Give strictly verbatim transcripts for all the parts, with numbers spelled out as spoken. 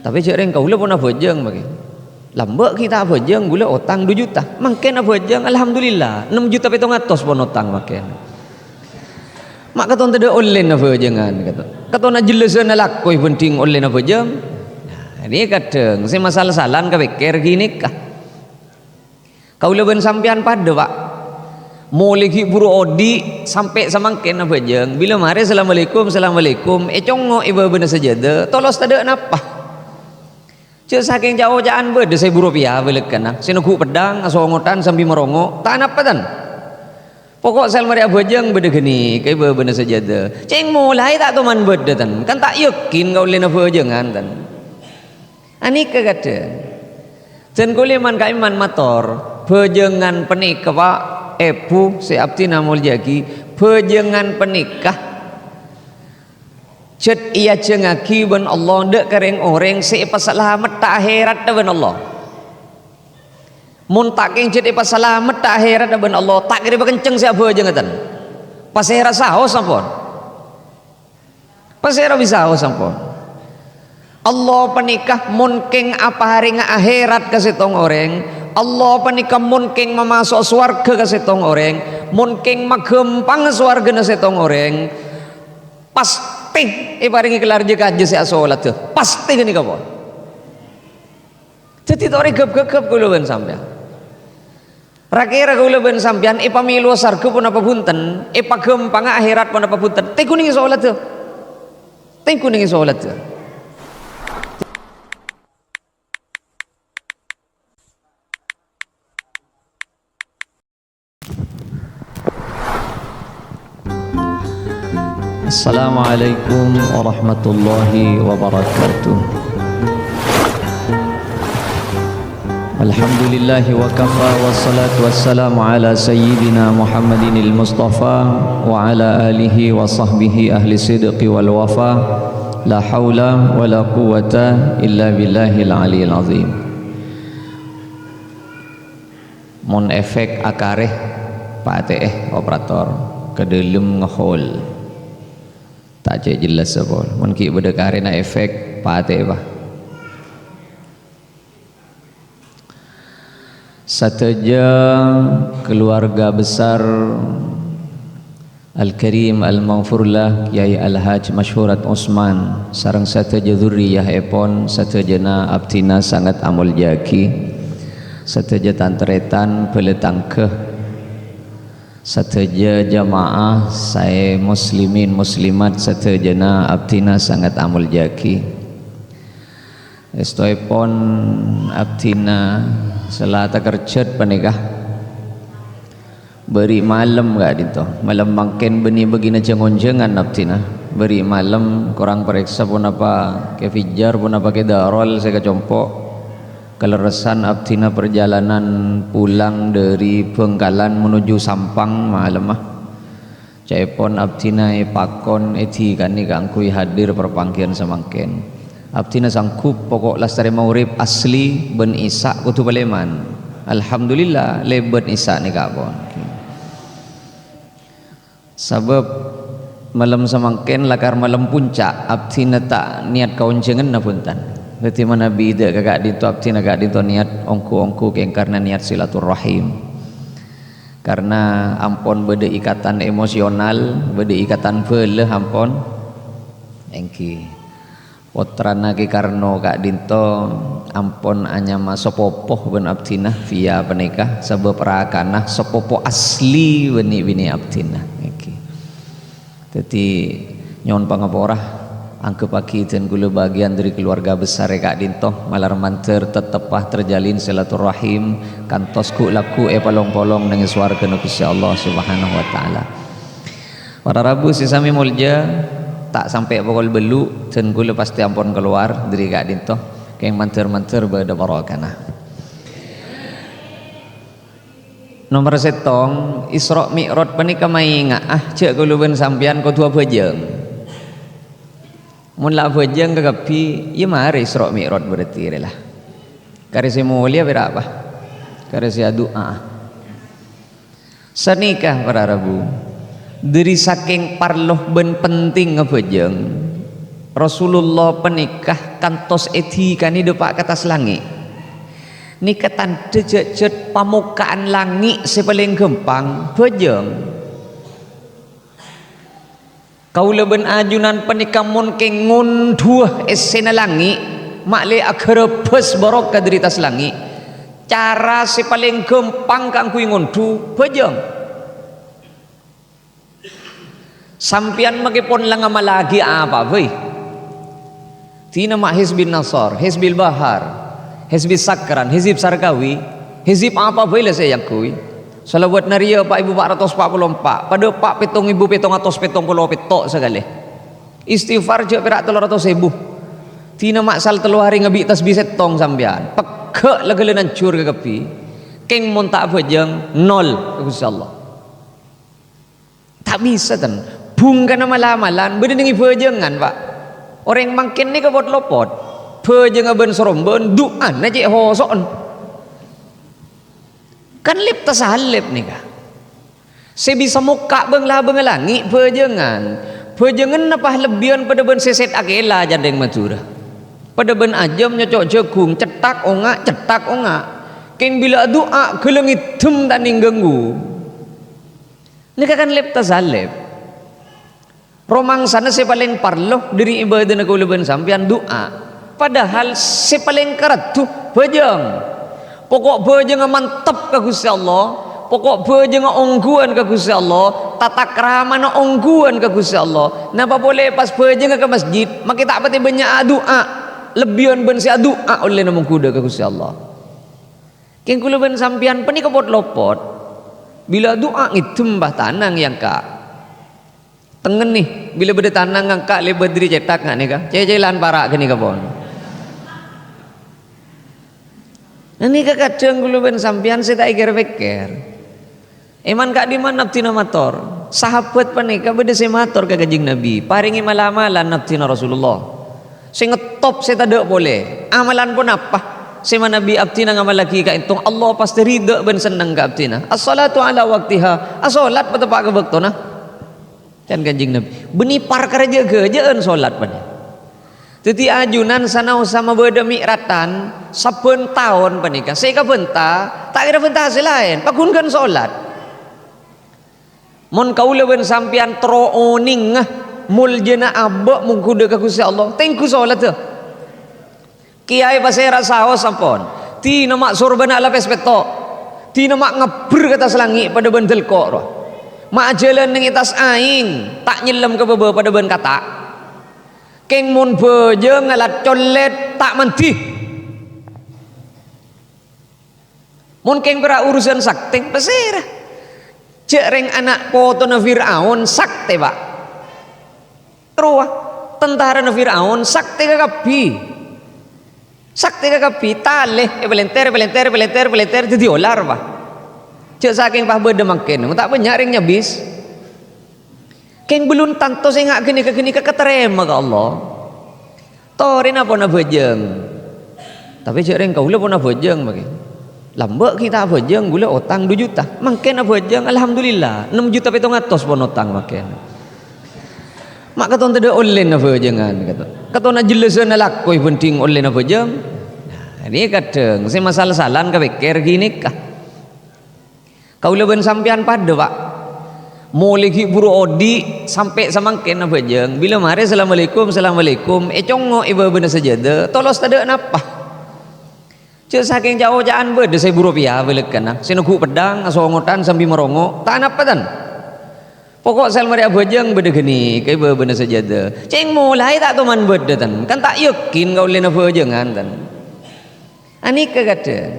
Tapè jhâ' rèng kaulâ pon abhâjâng, mangkèn. Lambâ' ghi' ta' abhâjâng, ghulâ otang du juta. Mangkèn abhâjâng, alhamdulillah, ennem juta pèttong atos pon otang mangkèn. Ma' katon tadâ' ollèna abhâjângan, katon. Katonna jhellasân alako èbhânḍhing ollèna abhâjâng. Nah, ini kadhâng sè masal-salan kapèkkèr ghânèka. Kaulâ bân sampèyan paḍâ, Pa'. Molaè ghi' buru oḍi' sampè' samangkèn abhâjâng. Bilâ marè, "Assalamualaikum, assalamualaikum," ècongngo' è bâbâna sajâdâ, tolos tadâ' napa. Jhâ' sakèng ca'-oca'an bâḍâ saèbu ropèya bâlâkana, sè neggu' peḍḍhâng, asongoḍhân sambi marongo', ta' napa, tan. Pokok sèl marè abhâjâng bâḍâ ghânèka è bâbâna sajâdâ. Cèng molaè ta' toman bâḍâ, tan. Kan ta' yakin ka ollèna abhâjângan, tan. Anèka kadhâng. Dân kaulâ man-ka'imman mator, bhâjângan panèka, Pa', Èbhu sè abdhina amoljâ'aghi, bhâjângan panèka jhât èajhângaghi bân Allah ḍâ' ka rèng-orèng sè èpasalametta ahèratta bân Allah. Mon ta' kèng jhât èpasalametta ahèratta bân Allah, ta' kèra pakencèng sè abhâjângnga, tan. Pasèra saos ampon. Pasèra bisaos ampon. Allah panèka mon kèng aparènga ahèrat ka sèttong orèng, Allah panèka mon kèng mamaso'a sowarghâ ka sèttong orèng, mon kèng maghâmpanga sowarghâna sèttong orèng, pastè èparèngè kalarjâ kajâ sè asoladdhâ. Pastè ghânèka, pon. Dhâddhi torè ghâp-ghâghâp kaulâ bân sampèyan. Ra-kèra kaulâ bân sampèyan èpamèlowa sarghâ ponapa bhunten, èpaghâmpanga ahèrat ponapa bhunten. Tèngghu nèngè soladdhâ. Tèngghu nèngè soladdhâ. Assalamualaikum warahmatullahi wabarakatuh. Alhamdulillahi wa kafa, wassalatu wassalamu ala sayyidina Muhammadinil Mustafa wa ala alihi wa sahbihi ahli sidqi wal wafa. La haula wa la quwwata illa billahil aliyil azim. Mon efek akarè, patè'è operator, ka ḍâlem ngehol. Ta' cè' jelas apa. Mon ghi' bâḍâ karèna efek, patè'è, Pa'. Sadhâjâ keluarga besar Al-Karim Al-Maghfurlah Kyai Al-Hajj Masyhurat Usman sareng sadhâjâ dzurriyyahèpon, sadhâjâna abdhina sanget amoljâ'aghi. Sadhâjâ tan-tarètan bhâlâ tangghâ, sadhâjâ jamaah saè muslimin muslimat sadhâjâna abdhina sanget amoljâ'aghi. Èstoèpon abdhina sè la takerjhât panèka bâri' malem ka'ḍinto. Malem mangkèn bânnè bâgina jâng-onjângan abdhina. Bâri' malem korang parèksa ponapa Kè Fijar, ponapa Kè Darol sè kacompo'. Kalerressan abdhina parjhâlânan pulang ḍâri Bhângkalan menuju Sampang malemma. Ca'èpon abdhina èpakon èḍikanè kaangghuy hadir parpangghiyân samangkèn. Abdhina sanggup, pokok lastarè maghrib asli bân isya' kodhu palèman. Alhamdulillah, lèbât isya' nèka pon. Sabâb malem samangkèn lakar malem puncak, abdhina ta' niyat kaonjhânganna bhunten. Dhâddhi manabi ḍâ' ka ka'ḍinto abdhina ka'ḍinto niyat ongghu-ongghu kèng karna niyat silaturrahim. Karna ampon bâḍâ ikatan emosional, bâḍâ ikatan bhâlâ ampon. Èngghi. Pottrana Kè Karno ka'ḍinto ampon anyama sapopo bân abdhina, via panèka, sabâb rakana sapopo asli bânnè binè abdhina. Èngghi. Dhâddhi, nyo'on pangapora, angghebbhâghi dân kaulâ bâgiyân ḍâri kaluwarga bessarrâ ka'ḍinto, malar mandhâr tettebbhâ terjalin silaturrahim, kantos ghu'-lagghu' èpalong-polong neng sowarghâna Ghustè Allah Subhanahu wa Ta'ala. Para rabu sè samè molja, ta' sampè' pokol bâllu', dân kaulâ pastè ampon kalowar ḍâri ka'ḍinto, kèng mandhâr-mandhâr bâḍâ barokana. Nomer sèttong, Isra Mi'raj panèka maènga'a jhâ' kaulâ bân sampèyan kodhu abhâjâng. Mon la abhâjâng kakabbhi, iyâ marè Isra Mi'raj berarti rè la. Karè sè molja pèra' apa? Karè sè adu'a. Sanèka para rabu, ḍâri sakèng parlo bân pentingnga abhâjâng, Rasulullah panèka kantos èdhikanè dâpa' ka attas langngè'. Nèka tandhâ jhâ'-jhât pamokka'an langngè' sè palèng ghâmpang, bhâjâng. Kaulâ bân ajunan panèka mon kèng ngonḍhuwâ essèna langngè', ma'lè aghârâbhâs barokah dâri attas langngè'. Cara sè palèng ghâmpang kaangghuy ngonḍhu, bhâjâng. Sampèyan makè pon la ngamallaghi apa bhâi? Dina ma' Hizbin Nasr, Hizbil Bahar, Hizbis Sakran, Hizib Sarkawi, Hizib apa bhâi la sè èangghuy. Shalawat nariyah pa' èbu pa' ratos pa' polo empa', paḍâ pa' pèttong èbu pèttong atos pèttong polo pètto' sakalè. Istighfar jhâ' pèra' tello ratos èbu. Dina ma' sal tello arè ngabi' tasbih sèttong sampèyan. Pegghâ' la ghellâ' nanjhur kakabbhi. Kèng mon ta' bhâjâng, nol ka Ghustè Allah. Ta' bisa, ten. Bhungkana mala-malan, bâḍâ nèng è bhâjângan, Pa'. Orèng mangkèn nèka pot-lopot. Bhâjângnga bân sarombâ'ân, du'ana cè' hoso'en. Kan lep-tasalep nèka. Sè bisa mokka' bâng-labângnga langngè' bhâjângan. Bhâjânganna pas lebbiyân paḍâ bân sèsèt akèla, can rèng Madhurâ. Paḍâ bân ajâm nyoco' jhâghung, cetthak onga', cetthak onga'. Kèng bilâ adu'a, ghellâ' ngèddhem ta' nèng ghânggu. Nèka kan lep-tasalep. Romangsana sè palèng parlo ḍâri ibâdâna kaulâ bân sampèyan du'a. Padahal sè palèng karaddhu bhâjâng. Poko' bhâjângnga mantep ka Ghustè Allah, poko' bhâjângnga ongghuwân ka Ghustè Allah, tatakramana ongghuwân ka Ghustè Allah. Napa polè pas bhâjângnga ka masjid, makè ta' patè bânnya' adu'a, lebbiyân bân sè adu'a ollèna mongghu ḍâ' ka Ghustè Allah. Kèng kaulâ bân sampèyan panèka pot-lopot. Bilâ du'a ngèddhem, bâ tanang èyangka'. Tengngen, nè, bilâ bâḍâ tanang ngangka' lèbât ḍâri cèthak nga' nèka. Cè-cèlan para' ghânèka pon. Nah, nèka kadhâng kaulâ bân sampèyan sè ta' èkèr-pèkkèr. È man ka'ḍimman abdhina mator. Sahabat panèka bâḍâ sè mator ka Kanjeng Nabi, "Parèngè mala-malan abdhina Rasulullah." Sè ngettop sè taḍâ' polè. Amalan ponapa sè manabi abdhina ngamallaghi ka'ènto Allah pastè ridha bân senneng ka abdhina? As-shalatu ala waqtiha, asolat pateppa' ka bâktona. Can Kanjeng Nabi, bânnè parkara jâ'-ghâjâ'ân solat panèka. Dhâddhi ajunan sanaossa mabâḍâ mi'ratan sabbhân taon panèka, sè èkabânta, ta' kèra bânta sè laèn, paghun ghân solat. Mon kaulâ bân sampèyan terro onènga moljâna abâ' mongghu ḍâ' ka Ghustè Allah, tèngghu solatta. Kèyaè pasèra saos ampon. Dina ma' sorbhâna lapès pètto'. Dina ma' ngabbher ka attas langngè' paḍâ bân dâlko' rowa. Ma' ajhâlân neng è attas aèng, ta' nyellem ka bâbâ paḍâ bân kata'. Kèng mon bhâjâng alat collèt, ta' manḍi. Mon kèng pèra' urusan saktè, pasèra? Jhâ' rèng ana' potona Fir'aun saktè, Pa'. Rowa, tantarana Fir'aun saktè kakabbhi. Saktè kakabbhi, talè, èpalèntèr, èpalèntèr, èpalèntèr, èpalèntèr, dhâddhi olar, Pa'. Jhâ' sakèng pas bâḍâ mangkèn, ta' bânnya' rèng nyabis. Kèng bellun tanto sè nga' ghânèka-ghânèka katarèma ka Allah. Torèna pon abhâjâng. Tapè jhâ' rèng kaulâ pon abhâjâng, makè. Lambâ' ghi' ta' abhâjâng, ghulâ otang du juta. Mangkèn abhâjâng, alhamdulillah, nem juta pèttong atos pon otang mangkèn. Ma' katon taḍâ' ollèna bhâjângan, katon. Katonna jhellasân alako èbhânḍhing ollèna bhâjâng. Nah, nèka kadhâng sè masal-salan kapèkkèr ghânèka. Kaulâ bân sampèyan paḍâ, Pa'. Molaè ghi' bhuru oḍi' sampè' samangkèn abhâjâng. Bilâ marè, "Assalamualaikum, assalamualaikum," ècongngo' è bâbâna sajâdâ, tolos taḍâ' napa. Jhâ' sakèng ca'-oca'an bâḍâ saèbu ropèya bâlâkana, sè nèghu' peḍḍhâng, asongoḍhân sambi marongo', ta' napa, tan. Poko' sèl marè abhâjâng bâḍâ ghânèka è bâbâna sajâdâ. Cèng molaè ta' toman bâḍâ, tan. Kan ta' yakin kaulâna bhâjângan, tan. Anèka kadhâng.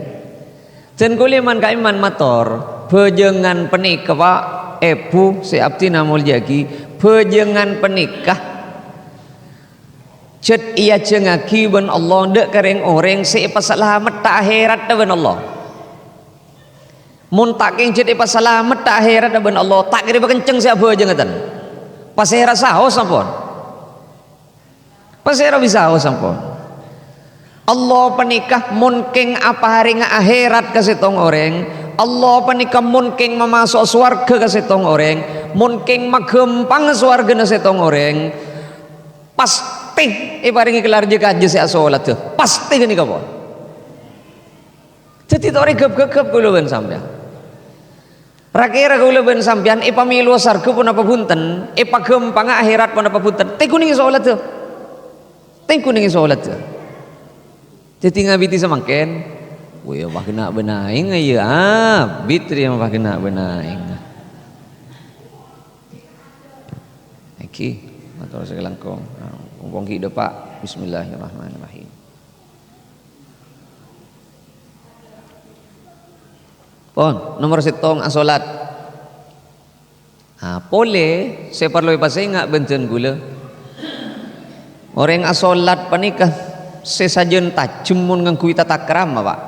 Dân kaulâ man-ka'imman mator, bhâjângan panèka, Pa', Èbhu sè abdhina molja'aghi, bhâjângan panèka jhât èajhângaghi bân Allah ḍâ' ka rèng-orèng sè èpasalametta ahèratta bân Allah. Mon ta' kèng jhât èpasalametta ahèratta bân Allah, ta' kèra pakencèng sè abhâjângnga, tan. Pasèra saos ampon. Pasèra bisaos ampon. Allah panèka mon kèng aparènga ahèrat ka sèttong orèng, Allah panèka mon kèng mamaso'a sowarghâ ka sèttong orèng, mon kèng maghâmpanga sowarghâna sèttong orèng, pas Èparèngè kalarjâ ka jâ sè asolatta. Pastè ghânèka pon. Dhâddhi torè ghâp-ghâghâp kaulâ bân sampèyan. Ra-kèra kaulâ bân sampèyan èpamèlowa sarghâ ponapa bhunten, èpaghâmpangnga ahèrat ponapa bhunten. Tèngghu nèng solatta. Tèngghu nèng solatta. Dhâddhi ngabidhi samangkèn, wèya, pas ghenna' bân aèng, iyâ, abit rèya pas ghenna' bân aèng. Èngghi, mator sakalangkong. Nah, mumpung ghi' dâpa', bismillahirrahmanirrahim. Pon, nomor sèttong, asolat. Ah, polè sè parlo èpasènga' bân dân kaulâ. Orèng asolat panèka sè sajân tajhem mon ngangghuy tatakrama, Pak.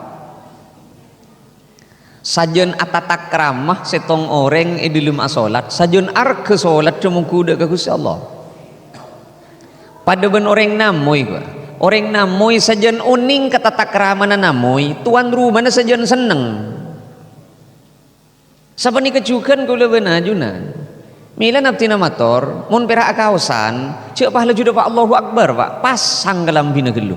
Sajân atatakrama sèttong orèng è dhâlem asolat, sajân arghâ solatta mongghu dâ' ka Ghustè Allah. Padâ bân orèng namoy, Pak. Orèng namoy sajân onèng ka tatakramana namoy, towan romana sajân senneng. Sapanèka jhughân kaulâ bân ajunan. Mèlana abdhina mator, mon pèra' akaosan, jhâ' pas laju dâpa' Allahu Akbar, Pak. Pasang kalambhina ghâllu.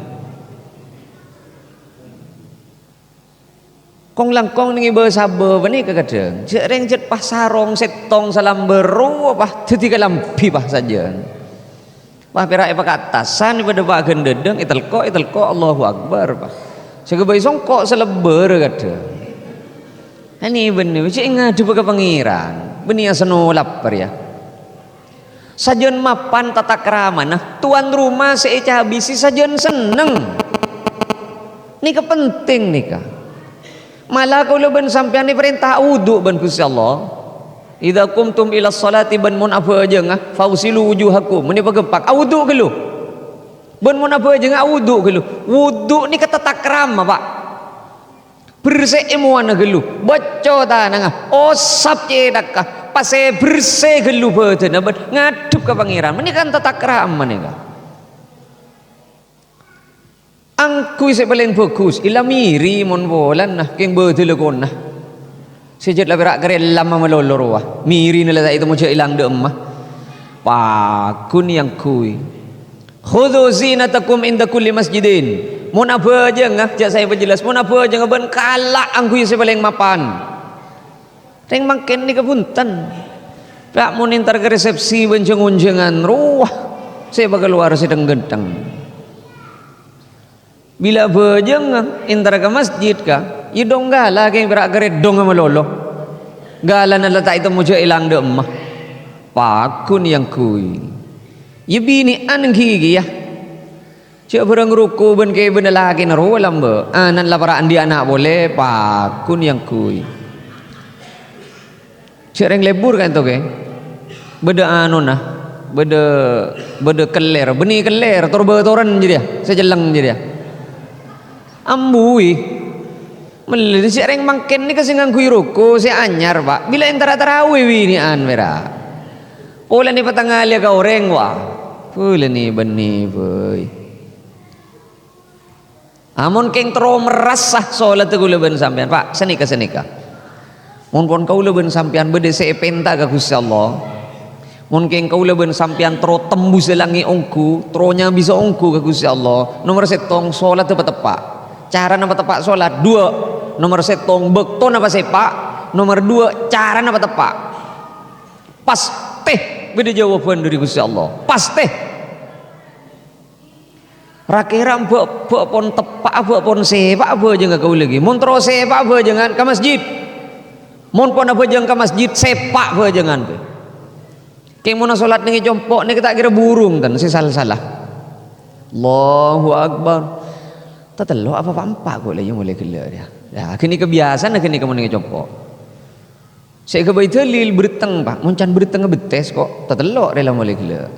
Kong-langkong nèng è bâ-sabâ panèka kadhâng. Jhâ' rèng jhât pas sarong sèttong salambâr rowa pas dhâddhi kalambhi pas sajân. Pas pèra' èpakatasan, èpadâpa' ghândhâdhâng, ètelko', ètelko', Allahu Akbar, Pak. Sè ghâbây songko' salambâr kadhâng. Anè bânnè, cè' ngadhebbhâ ka Pangèran. Bânnè asano lapar, yâ. Sajân mapan tatakramana, towan roma sè ècabisi sajân senneng. Nèka penting nèka. Mala kaulâ bân sampèyan èparènta awudu' bân Ghustè Allah. "Idza qumtum ila sholati," bân mon abhâjânga, "faghsilu wujuhakum." Mon èpaghâmpang, awudu' ghâllu. Bân mon abhâjânga, awudu' ghâllu. Wudu' nèka tatakrama, Pak. Bersè'è mowana ghâllu, bocco tanangnga, osap cèthakka, pasè bersè ghâllu bhâdhânna bân ngadhep ka Pangèran. Panèka kan tatakrama nèka. Angghuy sè palèng bhâghus, ella miri mon polana kèng bâdâ lakona. Sè jhât la pèra' karè ellâmma malolo rowa. Mirina la ta' ètemmo jhâ' èlang dâ' emma. Paggun èangghuy. "Khudzu zinatakum inda kulli masjidin." Mon abhâjânga, jhâ' saè pajhellas, mon abhâjânga bân kala' angghuy sè palèng mapan. Rèng mangkèn nèka bhunten. Ka' mon entar ka resepsi bân jhâng-onjhângan rowa sè èpakalowar sè dhâng-ghântheng. Bilâ abhâjânga entar ka masjid, ka', yâ dong gala kèng pèra' karè dongnga malolo. Galana la ta' ètemmo jhâ' èlang dâ' emma. Paggun èangghuy. Yâ binè'an èngghi kèya. Jhâ' bhârâng ruku bân kèbânna lakèna rowa lambâ'. Ana'na la para' andi' ana' polè, paggun èangghuy. Jhâ' rèng lebur ka'ento, Kè. Bâdâ anona, bâdâ, bâdâ kellèr, bânnè kellèr, tor-bâtoran jârèya, sè cellèng jârèya. Ambuwi. Mellè, jhâ' rèng mangkèn nèka sè ngangghuy ruku sè anyar, Pak. Bilâ entara tarawè binè'an, mèra. Polana patangalèya ka orèng, wa. Polana bânnè, bhâi. Amon kèng terro merrassa solatta kaulâ bân sampèyan, Pak, sanèka-sanèka. Mon pon kaulâ bân sampèyan bâdâ sè èpènta ka Ghustè Allah, mon kèng kaulâ bân sampèyan terro tembus langngè' ongghu, terro nyabisa ongghu ka Ghustè Allah, nomer sèttong, solatta pateppa'. Carana pateppa' solat, duwâ'. Nomer sèttong, bâktona pasèpa'. Nomer duwâ', carana pateppa'. Pastè bâdâ jawaban dâri Ghustè Allah. Pastè. Ra-kèra bâ', bâ' pon teppa'a, bâ' pon sèpa'a bhâjângnga kaulâ ghi. Mon terro sèpa'a bhâjângan ka masjid. Mon pon abhâjâng ka masjid, sèpa' bhâjângan, bhâi. Kèng mon asolat nèng è compo' nèka ta' kèra burung ten sè sal-sala. Allahu Akbar. Tatello' apa pa'-empa' kok la iyâ molaè ghellâ' rèya. Yâ, ghânèka biyasana ghânèka mon nèng è compo'. Sè èghâbây dalil bhârteng, Pa'. Mon can bhârtengnga bettès, kok tatello' rè la molaè ghellâ'.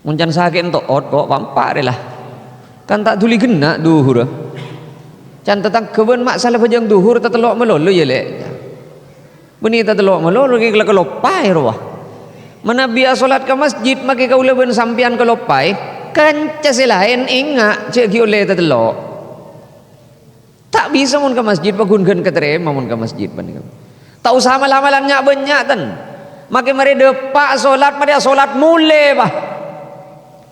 Mon can sakè'en to'ot, kok pa'-empa' rè la. Kan ta' dhuli ghenna' dhuhurra. Can tatangghâ bân ma' sala bhâjâng dhuhur tatello' malolo, yâ, Lè'? Bânnè tatello' malolo, ghi' la kaloppaè rowa. Manabi asolat ka masjid, makè kaulâ bân sampèyan kaloppaè, kanca sè laèn enga' jhâ' ghi' ollè tatello'. Ta' bisa mon ka masjid, paggun ghân katarèma mon ka masjid panèka. Ta' osa mal-amalan nya'-bânnya' ten. Makè marè dâpa' solat, marè asolat molè, Pa'.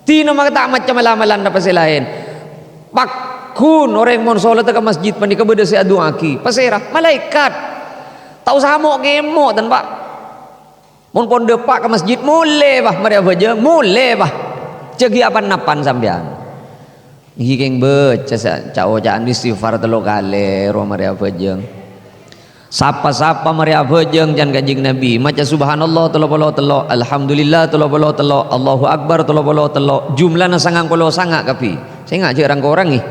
Dina mangka ta' macca mala-malan napa sè laèn. Pagghun orèng mon solatta ka masjid panèka bâdâ sè adu'aaghi. Pasèra? Malaèkat. Ta' osa mo'-kemo', tan, Pa'. Mon pon dâpa' ka masjid, molè, Pa', marè abhâjâng, molè, Pa'. Jhâ' ghi' apan-napan sampèyan. Ghi' kèng bâca sa-, ca'-oca'an istighfar tello kalè, rowa marè abhâjâng. Sapa-sapa marè abhâjâng can Kanjeng Nabi, maca subhanallah tello polo tello', alhamdulillah tello polo tello', Allahu Akbar tello polo tello', jumlana sangang polo sanga' kabbhi. Sènga' jhâ' rang-korang, ghi.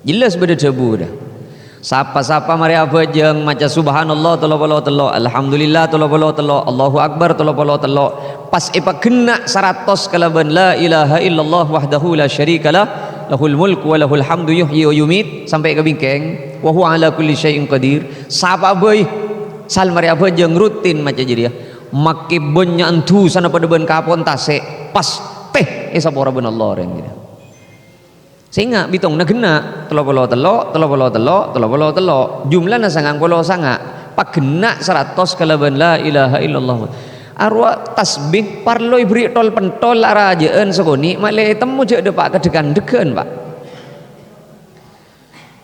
Jelas bâdâ dhâbu, dâ. Sapa-sapa marè abhâjâng maca subhanallah tello polo tello', alhamdulillah tello polo tello', Allahu Akbar tello polo tello', pas èpaghenna' saratos kalabân la ilaha illallah wahdahu la syarikalah, lahul mulku wa lahul hamdu yuhyi wa yumit, sampè' ka bingkèng, wa huwa ala kulli syai'in qadir. Sapa bhâi sal marè abhâjâng rutin maca jârèya, makè bânnya'an dhusana padâ bân kapon tasè', pastè èsapora bân Allah orèng jârèya. Sènga' bitongnga ghenna', tello polo tello', tello polo tello', tello polo tello', jumlana sangang polo sanga', paghenna' saratos kalabân la ilaha illallah. Arowa tasbih parlo èberri' tol-pentol arajâ'ân sakonè' malè ètemmo jhâ' dâpa' ka dhâ-kandhâghân, Pa'.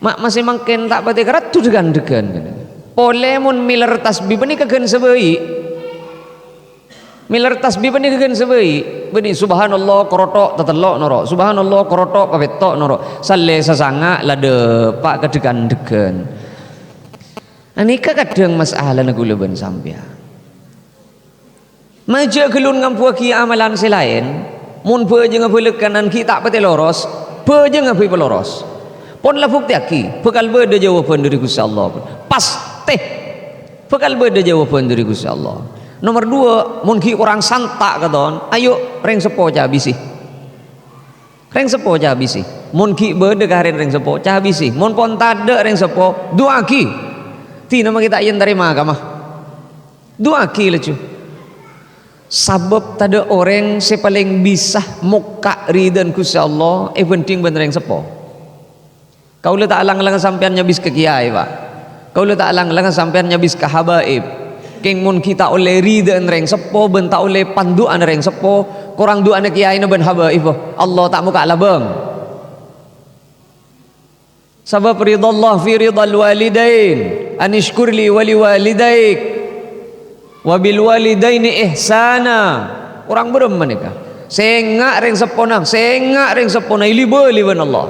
Ma', masè mangkèn ta' patè karaddhu dhâ-kandhâghân. Polè mon mèlèr tasbih panèka ghân sabâi'. Mèlèr tasbih panèka ghân sabâi'. Bânnè subhanallah korotho' tatello' noro'. Subhanallah korotho' papètto' noro'. Sallè sasanga' la dâpa' ka dhâ-kandhâghân. Anèka kadhâng masalana kaulâ bân sampèyan. Majâ ghâllu ngambuwâghi amalan sè laèn, mon bhâjângnga bhâlâkkanan ghi' ta' patè loros, bhâjângnga bhâi paloros. Pon la buktèyaghi, bhâkal bâdâ jâwâbhân dâri Ghustè Allah. Pastè bhâkal bâdâ jâwâbhân dâri Ghustè Allah. Nomer duwâ', mon ghi' korang santa' katon, ayo, rèng seppo cabisi. Rèng seppo cabisi. Mon ghi' bâdâ karèn rèng seppo, cabisi. Mon pon tadâ' rèng seppo, du'aaghi. Dina mangkè ta' èyèn tarèma kamma. Du'aaghi lajhu. Sabâb tadâ' orèng sè palèng bisa mokka' ridhâna Ghustè Allah èbhândhing bân rèng seppo. Kaulâ ta' lang-langa sampèyan nyabis ka kèyaè, Pa'. Kaulâ ta' lang-langa sampèyan nyabis ka habaib. Kèng mon ghi' ta' ollè ridhâna rèng seppo bân ta' ollè pandu'âna rèng seppo, korang du'âna kèyaèna bân habaib, Allah ta' mokka' labâng. Sabâb ridhallah fi ridhal walidain, anisykur li wa li walidaik, wa bil walidaini ihsana. Korang bârâmma nèka? Sènga' rèng seppona, sènga' rèng seppona, èli-bâli bân Allah.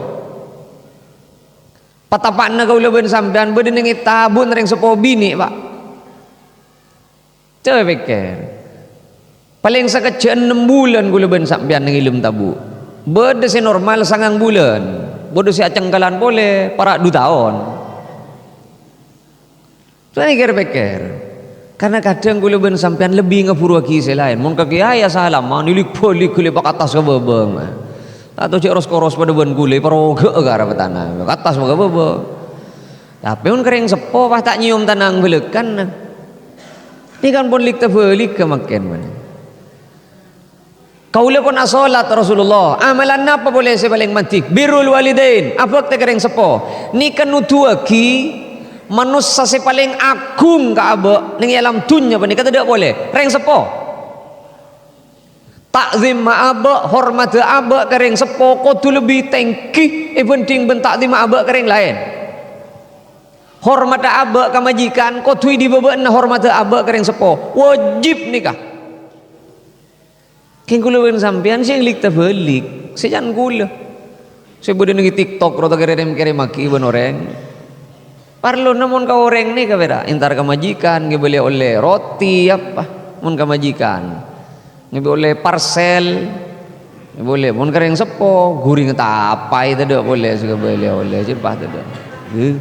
Patapa'na kaulâ bân sampèyan bâdâ neng è tabu'na rèng seppo binè', Pa'. Coba pèkkèr. Palèng sakejjhâ' ennem bulân kaulâ bân sampèyan neng è lem tabu'. Bâdâ sè normal sangang bulân. Bâdâ sè acengkalan polè para' du taon. Coba pèkkèr-pèkkèr. Karna kadhâng kaulâ bân sampèyan lebbi ngaburuwâghi sè laèn. Mon ka kèyaè asalaman, èli-bâli ghâlli pakattas ka bâbâng. Ta' tao jhâ' ros-koros padâ bân kaulâ, èparoghâ'â ka arah petana. Pakattas ka bâbâng. Tapè mon ka rèng seppo, pas ta' nyèyom tanang bâlâkana. Nèka kan pon lik-tabâlikka mangkèn, man. Kaulâ pon asolat, Rasulullah. Amalan napa polè sè palèng mandhi? Birrul walidain, abhâktè ka rèng seppo. Nèka nodhuwâghi manossa sè palèng agung ka abâ' neng è alam dhunnya panèka tadâ' polè. Rèng seppo. Ta'zim ma' abâ', hormadhâ abâ' ka rèng seppo kodhu lebbi tèngghi èbhândhing bân ta'zimma abâ' ka rèng laèn. Hormadhâ abâ' ka majikan kodhu è dibâbâ'na hormadhâ abâ' ka rèng seppo. Wâjib nèka. Kèng kaulâ bân sampèyan sè lik-tabâlik, sè can kaulâ. Sè bâdâ neng è TikTok, ro ta' kèrèm-kèrèmmaghi bân orèng. Parlona mon ka orèng nèka pèra', entar ka majikan, ngèbâli ollè roti, apa, mon ka majikan. Ngèbâli ollè parsèl, ngèbâli ollè, mon ka rèng seppo, ghuring tapaè tadâ' polè sè ngèbâli ollè, jhâ' pas tadâ'. Huh.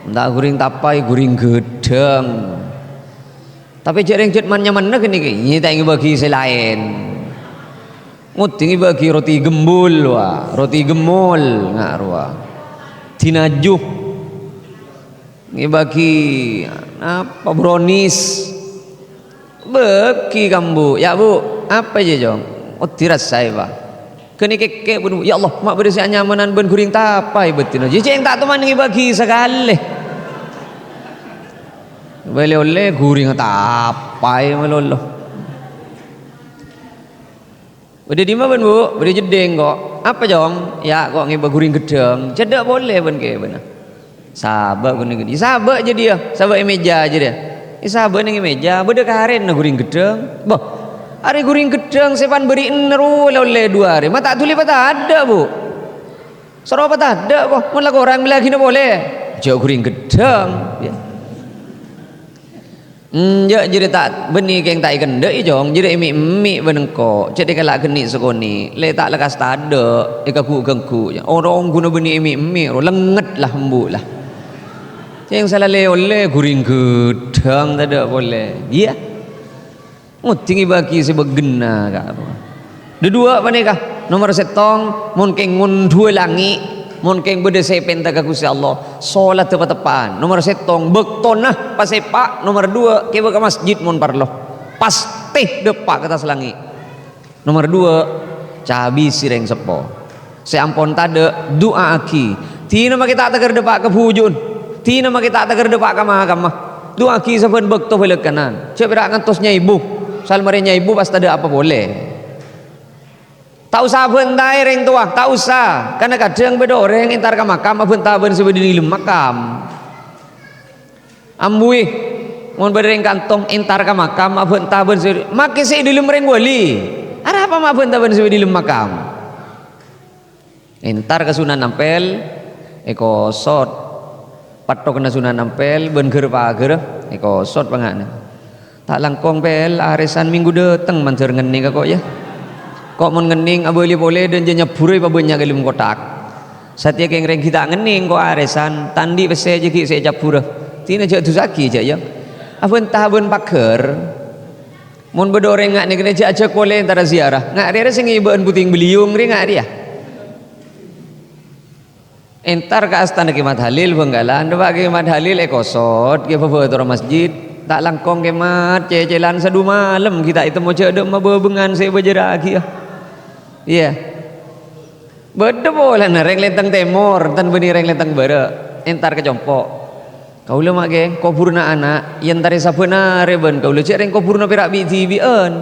Enta' ghuring tapaè, ghuring ghâdhâng. Tapè jhâ' rèng jhât man-nyamanna ghânèka, iyâ ta' èbâghi sè laèn. Ngodhing èbâghi roti gembul, wa, roti gemmol, nga' rowa. Dinaju. Èbâghi apa, brownies. Bâghi ka embu', "Ya', Bu', apa jâ, Cong?" Oh, dirassaè, wa. Ghânèka kèkkè, Bu'. "Ya Allah, ma' bâdâ sè anyamanan bân ghuring tapaè bâdina." Jhâ' cèng ta' toman èbâghi sakalè. Bâli ollè ghuring tapaè malolo. "Bâdâ dimma, bân, Bu'?" "Bâdâ jeddhing, ko'." "Apa, Cong?" "Ya', ko' ngèbâ ghuring ghedhâng." "Cèdhâ polè, bân, kèbâna." Sabâ' ghun-, ghun-, sabâ' jâdiyâ, sabâ' è mèja jâdiyâ. È sabâ' neng è mèja, bâdâ karèna ghuring ghedhâng. Bâh, arè ghuring ghedhâng sè pan bâri'na rowa la ollè dhu arè, ma' ta' dhuli patadâ', Bu'. Soro patadâ', ko', mon la korang mellèaghina polè. Jhâ' ghuring ghedhâng. Enjâ', jârèya ta' bânnè kèng ta' èkendhâ'i, Cong. Jârèya èmè'-emmè' bân engko'. Cè' dhika la aghâni' sakonè'. Lè ta' lekkas tadâ', èkaghughu-ghânggu. Orèng ghuna bânnè èmè'-emmè', ro lengnget la embu' la. Cèng sala lè-ollè ghuring ghedhâng tadâ' polè. Iyâ. Ngodingè bâgi sè bâghenna, ka'. Dhâduwâ' panèka, nomer sèttong, mon kèng ngonduwâ langngè', mon kèng bâdâ sè èpènta ka Ghustè Allah, solatta pateppa'an. Nomer sèttong, bâktona pasèpa'. Nomer duwâ', kèbâ ka masjid mon parlo. Pastè dâpa' ka attas langngè'. Nomer duwâ', cabisi rèng seppo. Sè ampon tadâ', du'a'aghi. Dina makè ta' tèkèr dâpa' ka bhuju'en. Dina makè ta' tèkèr dâpa' ka makamma. Du'a'aghi sabbhân bâkto bâlâkkanan. Jhâ' pèra' ngantos nyaèbu. Sal marè nyaèbu pas tadâ' apa polè. Ta' osa abhântaè rèng towa, ta' osa. Karna kadhâng bâdâ orèng entar ka makam abhânta bân sè bâdâ è dâlem makam. Ambuwi, mon bâdâ rèng kantong entar ka makam abhânta bân sè, makè sè è dâlem rèng wali. Arapa ma' abhânta bân sè è dâlem makam? Entar ka Sunan Ampel, èkosot. Patthokna Sunan Ampel bân ghâr-paghârra, èkosot panga'na. Ta' langkong, Pel, arèsan minggu dâteng mandhâr ngennèng ka ko', yâ. Ko' mon ngennèng, abâli polè dâ' jâ nyabbhurâ èpabânnya' ka dâlem kothak. Satèya kèng rèng ghi' ta' ngennèng, ko' arèsan, ta' andi' pèssè jâ ghi' sè ècabbhurâ. Dina jhâ' dusa'aghi, jhâ', yâ. Abhânta bân paghâr. Mon bâdâ orèng nga' nèknè jhâ' ajhâk polè entara ziarah. Nga' rèya sè ngèbâ'ân puting beliung rè nga' rèya. Entar ka astana Kè Mat Halil Bhângkalan, dâpa' Kè Mat Halil èkosot, ghi' bâbâ tor masjid. Ta' langkong Kè Mat, cècèlan sa du malem ghi' ta' ètemmo jhâ' dâ' emma bâbângan sè èbâjârâ'aghiyâ. Iyâ. Bâdâ polana rèng Lèntèng Tèmor, tan bânnè rèng Lèntèng Bârâ', entar ka compo'. Kaulâ ma' kèng, kobhurrâ ana', èentarè sabbhân arè bân kaulâ, jhâ' rèng kobhurrâ pèra' bi'-dhibi'ân.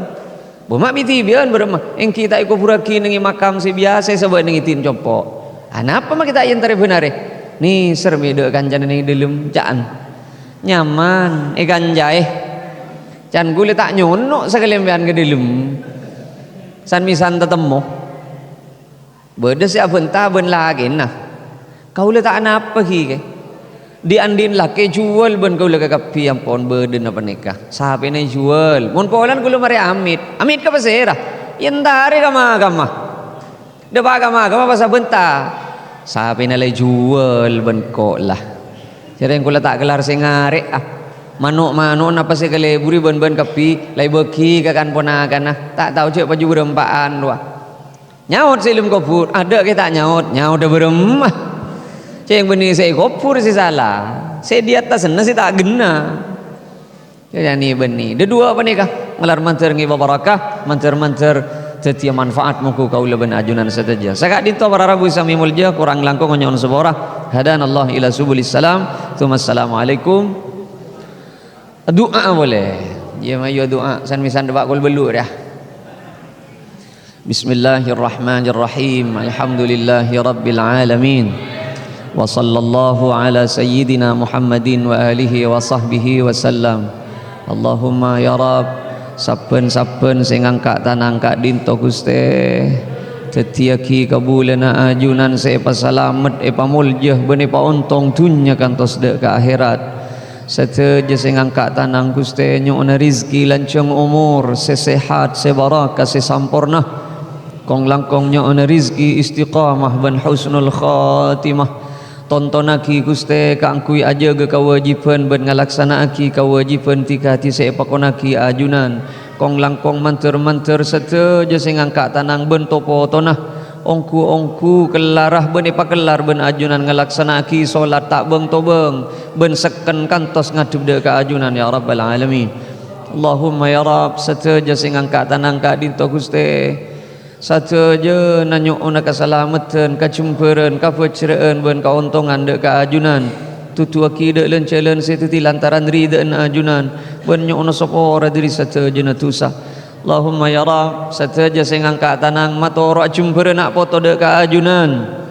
Bâ ma' bi'-dhibi'ân bârâmma, èngghi ta' èkobhurrâghi neng è makam sè biyasa èsabâ' neng è dhin compo'. Anapa makè ta' èentarè bân arè? Nèser mè' dâ' kancana neng è dâlem, ca'na. Nyaman, èkancaè. Can ghulâ ta' nyono' sakalèmpèyan ka dâlem. San-mèsan tatemmo. Bâdâ sè abhânta bân lakèna. Kaulâ ta' anapa ghi, kè. Dhi'-andhi'na lakè jhuwâl bân kaulâ kakabbhi ampon bâdâna panèka. Sapèna èjhuwâl. Mon polana kaulâ marè amit. Amit ka pasèra? Èentarè ka makamma. Dâpa' ka makamma pas abhânta. Sapèna la èjhuwâl bân ko' la. Jhâreng kaulâ ta' kellar sè ngarè'a. Mano'-mano'na pas èkalèburè bân-bân kabbhi, la èbâghi ka kan-ponakanna. Ta' tao jhâ' paju bârâmpa'an rowa. Nyaot sè è dâlem kobhur, adâ' kè ta' nyaot, nyaotta bârâmma. Sè bânnè sè è kobhur sè sala, sè è dâttasânna sè ta' ghenna. Jâ' bânnè. Dâduwâ' panèka, malar mandhâr ngèbâ bhârâkah, mandhâr-mandhâr dhâddhiyâ manfaat mongghu kaulâ bân ajunan sadhâjâ. Saka'dinto para rabu sami molja, korang langkong nyo'on sapora. Hadanallah ila subulis salam. Tsumma assalamualaikum. Du'a polè. Iyâ, mayu du'a. San-mèsan dâpa' kol bâllu' rèya. Bismillahirrahmanirrahim. Alhamdulillahirabbil alamin. Wa sallallahu ala sayyidina Muhammadin wa alihi wa sahbihi wa sallam. Allahumma ya Rabb, sabbhân-sabbhân sè ngangka' tanang ka'dinto, Ghustè, dhâddhiyâghi kabulâna ajunan sè èpasalamet, èpamoljâ, bân èpaontong dhunnya kantos dâ' ka akhèrat. Sadhâjâ sè ngangka' tanang, Ghustè, nyo'ona rejhekkè lanjhâng omor, sè sehat, sè bhârâkah, sè samporna. Kong-langkong nyo'ona rejhekkè istiqamah bân husnul khatimah. Tontonnaghi, Ghustè, kaangghuy ajâgâ kawâjibhân bân ngalaksana'aghi kawâjibhân dhika-dhika sè èpakonnaghi ajunan. Kong-langkong mandhâr-mandhâr sadhâjâ sè ngangka' tanang bân to-potona. Ongghu-ongghu kellara bân èpakellar bân ajunan ngalaksana'aghi solat ta' bâng-tobâng bân sekken kantos ngadhep dâ' ka ajunan, ya Rabbal Alamin. Allahumma ya Rabb, sadhâjâ sè ngangka' tanang ka'dinto, Ghustè. Sadhâjâna nyo'ona kasalameddhân, kajembhârân, kabhâjrâ'ân bân kaontongan dâ' ka ajunan. Tuduwaghi dâ' lan-jhâlân sè dhâddhi lantaran ridhâ'na ajunan, bân nyo'ona sapora dhâri sadhâjâna dhusa. Allahumma ya Rabb, sadhâjâ sè ngangka' tanang matoro'a jembhârrâ na' poto dâ' ka ajunan.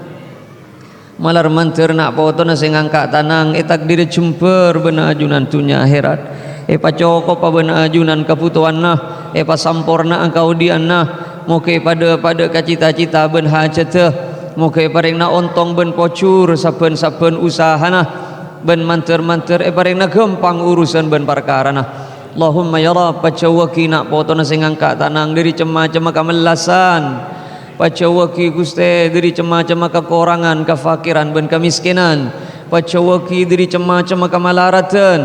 Malar mandhâr na' potona sè ngangka' tanang ètakdirè jembhâr bân ajunan dhunnya aherat. Èpacokopa bân ajunan kabhutowanna, èpasamporna'a kaodi'ânna. Moghâ èpadâ-padâ ka cita-cita bân hajhâddhâ. Moghâ èparèngana ontong bân pojhur sabbhân-sabbhân usahana, bân mandhâr-mandhâr èparèngana ghâmpang urusan bân parkarana. Allahumma ya Rabb, pajhâuwâghi na' potona sè ngangka' tanang dhâri cem-macemma kamellasan. Pajhâuwâghi, Ghustè, dhâri cem-macemma kakorangan, kafakiran, bân kamèskènan. Pajhâuwâghi dhâri cem-macemma kamalaradhân.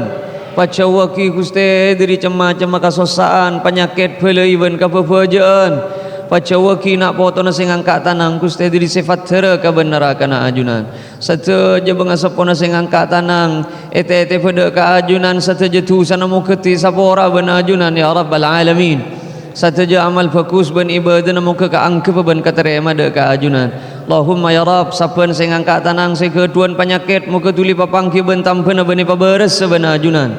Pajhâuwâghi, Ghustè, dhâri cem-macemma kasossa'an, panyakèt, bâlâi, bân kabâbâjâ'ân. Pajhâuwâghi na' potona sè ngangka' tanang, Ghustè, dhâri sè paddhârâ ka bân narakana ajunan. Sadhâjâ bângaseppona sè ngangka' tanang, ètètèbhâ dâ' ka ajunan, sadhâjâ dhusana moghâ èsapora bân ajunan, ya Rabbal Alamin. Sadhâjâ amal bhâghus bân ibâdâna moghâ kaangghep bân katarèma dâ' ka ajunan. Allahumma ya Rabb, sabbhân sè ngangka' tanang sè ghâdhuwân panyakèt, moghâ dhuli papangghi bân tambhâna bân èpabârâs bân ajunan.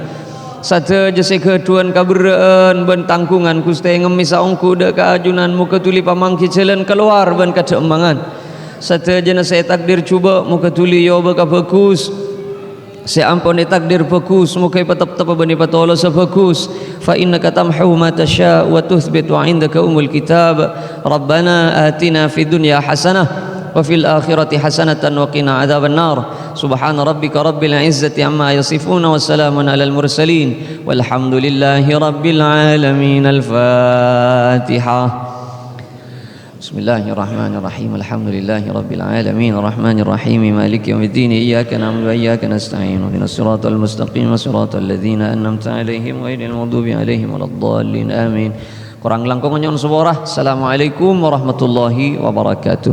Sadhâjâ sè ghâdhuwân kaberrâ'ân bân tangghungan, Ghustè, ngemmèsa ongghu dâ' ka ajunan, moghâ dhuli pamangghi jhâlân kalowar bân kadhâ'emmangan. Sadhâjâna sè ètakdir jhubâ', moghâ dhuli èobâ ka bhâghus. Sè ampon ètakdir bhâghus, moghâ èpateptep bân èpatolosa bhâghus. Fa innaka tamhu ma tasya' wa tutsbit wa indaka umul kitab. Rabbana atina fid dunya hasanah wa fil akhirati hasanatan wa qina adzabannar. Subhana rabbika rabbil izzati amma yasifun wa salamun alal mursalin. Walhamdulillahi rabbil alamin. Al-Fatihah. بسم الله الرحمن الرحيم. الحمد لله رب العالمين. الرحمن الرحيم. مالك يوم الدين. إياك نعبد وإياك نستعين. اهدنا الصراط المستقيم. صراط الذين أنعمت عليهم غير المغضوب عليهم ولا الضالين. آمين. Korang langkong nyo'on sapora. Assalamualaikum warahmatullahi wabarakatuh.